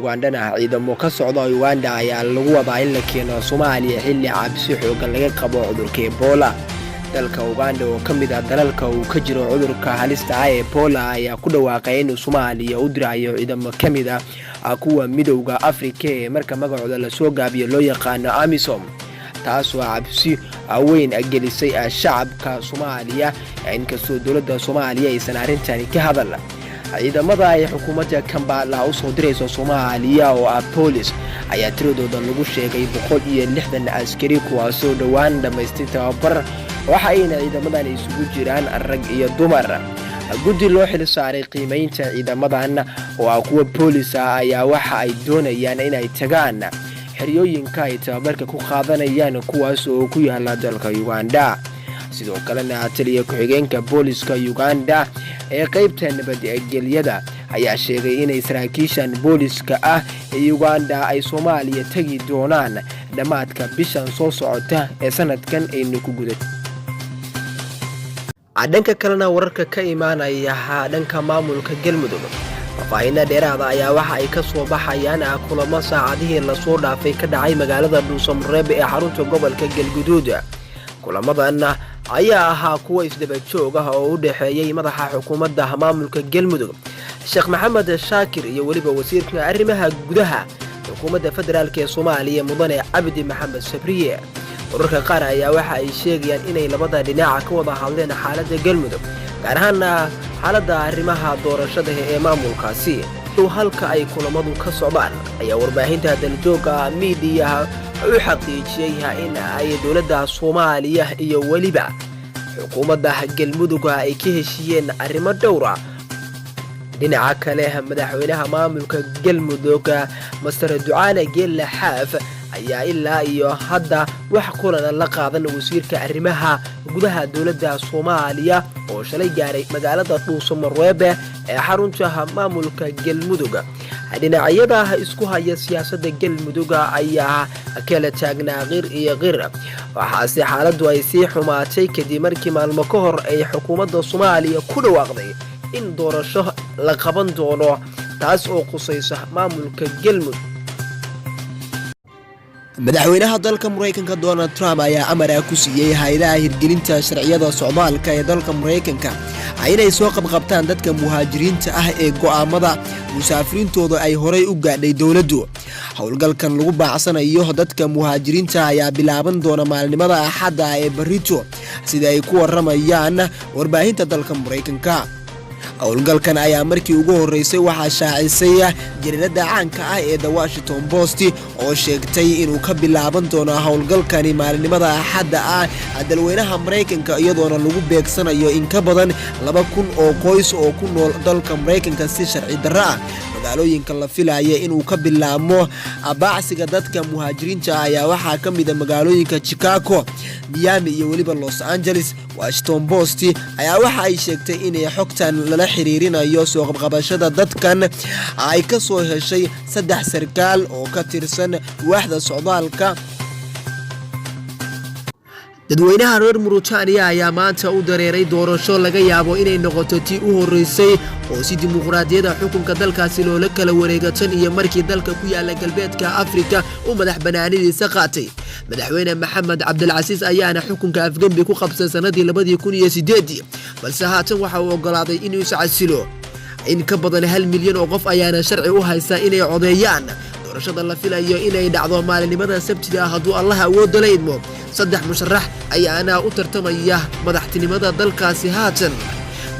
Ugandhana, ciidamo ka socda Uganda ayaa lagu wadaa in la keeno Soomaaliya xilli cabsi xoogan laga qabo cudurka Ebola. Dalka Uganda oo ka mid ah dalalka uu ka jiro cudurka halista ah ee Ebola ayaa ku dhawaaqay inuu Soomaaliya u dirayo ciidamo ka mid ah kuwa Midowda Afrika ee marka magacooda lasoo gaabiyo loo yaqaano AMISOM, taasoo cabsi weyn gelisay shacabka Soomaaliya, inkastoo dowladda Soomaaliya aysan arrintani ka hadal. Ciidamada ay xukuumadda Kambala usoo dirayso Soomaaliya oo ah boolis ayaa tiradooda lagu sheegay 160 askari, kuwaasoo dhowaan dhammaystay tababar. Waxa ayna ciidamadan isugu jiraan rag iyo dumar. Guddi loo xil saaray qiimaynta ciidamadan oo ah kuwa boolis ah ayaa waxa ay doonayaan inay tagaan xeryooyinka ay tababarka ku qaadanayaan, kuwaas oo ku yaala dalka Uganda. Sidoo kalena, taliya ku-xigeenka booliska Uganda ee qaybta nabadgelyada ayaa sheegay inay saraakiishan booliska ah ee Uganda ay Soomaaliya tegi doonaan dhammaadka bishan soo socota ee sanadkan aynu ku guda. Dhanka kalena, wararka ka imaanaya dhanka maamulka Galmudug, faahfaahinna dheeraada ayaa waxa ay ka soo baxayaan kulamo saacadihii lasoo dhaafay ka dhacay magaalada Dhuusamareeb ee xarunta gobolka Galguduud. Kulamadan ayaa ahaa kuwa isdaba joog ah oo u dhexeeyey madaxa xukuumadda maamulka Galmudug, Sheekh Maxamed Shaakir, iyo weliba wasiirka arrimaha gudaha xukuumadda federaalka ee Soomaaliya, Mudane Cabdi Maxamed Sabriye. Wararka qaar ayaa waxa ay sheegayaan inay labada dhinaca ka wada hadleen xaaladda Galmudug, gaar ahaana xaaladda arrimaha doorashada ee maamulkaasi. Halka ay kulamadu ka socdaan ayaa warbaahinta Daljooga Miidiyaha u xaqiijiyey in ay dowladda Soomaaliya iyo weliba xukuumadda Galmudug ay ka heshiiyeen arrimo dhowra. Dhinaca kale, madaxweynaha maamulka Galmudug, Master Ducaale Geelle Xaaf, ayaa ilaa iyo hadda wax kulana la qaadan wasiirka arrimaha gudaha dowladda Soomaaliya oo shalay gaaray magaalada Dhuusamareebe ee xarunta maamulka Galmudug. Dhinacyada isku haya siyaasadda Galmudug ayaa kala taagnaa qir iyo qir, waxaase xaaladdu ay sii xumaatay kadib markii maalmo ka hor ay xukuumadda Soomaaliya ku dhawaaqday in doorasho la qaban doono, taas oo qusaysa maamulka Galmudug. Madaxweynaha dalka Maraykanka, Donald Trump, ayaa amar ah ku siiyey hay'adaha hirgelinta sharciyada socdaalka ee dalka Maraykanka inay soo qabqabtaan dadka muhaajiriinta ah ee go'aamada musaafiriintooda ay horay u gaadhay dowladdu. Howlgalkan lagu baacsanayo dadka muhaajiriinta ayaa bilaaban doona maalinimada Axadda ee barito, sida ay ku waramayaan warbaahinta dalka Maraykanka. Howlgalkan ayaa markii ugu horreysay waxaa shaacisay jariirada caanka ah ee The Washington Post, oo sheegtay inuu ka bilaaban doono howlgalkani maalinimada Axadda ah dalweynaha Maraykanka, iyadoona lagu beegsanayo in ka badan 2000 oo qoys oo ku nool dalka Maraykanka si sharci darro ah. Magaalooyinka la filaya inuu ka bilaabmo baacsiga dadka muhaajiriinta ayaa waxaa ka mida magaalooyinka Chicago, Miami iyo weliba Los Angeles. Washington Post ayaa waxa ay sheegtay inay xogtan lala xiriirinayo soo qabqabashada dadkan ay ka soo heshay saddex sarkaal oo ka tirsan waaxda socdaalka. Dadweynaha reer Muritaaniya ayaa maanta u dareeray doorasho laga yaabo inay noqoto tii u horreysay oo si dimuqraadiyada xukunka dalkaasi loola kala wareego tan iyo markii dalka ku yaala galbeedka Afrika u madax banaanidiisa qaatay. Madaxweyne Maxamed Cabdilcasiis ayaana xukunka afgembi ku qabsay sannadii 2008-dii, balse haatan waxa uu oggolaaday inuu iscasilo. In ka badan 1 milyan oo qof ayaana sharci u haysta inay codeeyaan doorashada la filayo inay dhacdo maalinimada Sabtida ah, hadduu Allaha awoodda la idmo. Saddex musharax ayaana u tartamaya madaxtinimada dalkaasi. Haatan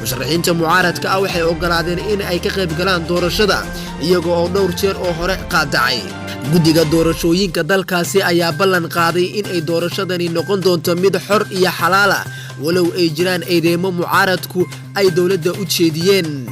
musharaxiinta mucaaradka ah waxay ogolaadeen in ay ka qayb galaan doorashada, iyaga oo dhowr jeer oo hore qaadacay. Guddiga doorashooyinka dalkaasi ayaa ballan qaaday in ay doorashadani noqon doonto mid xor iyo xalaala, walow ay jiraan eedeemo mucaaradku ay dowladda u jeediyeen.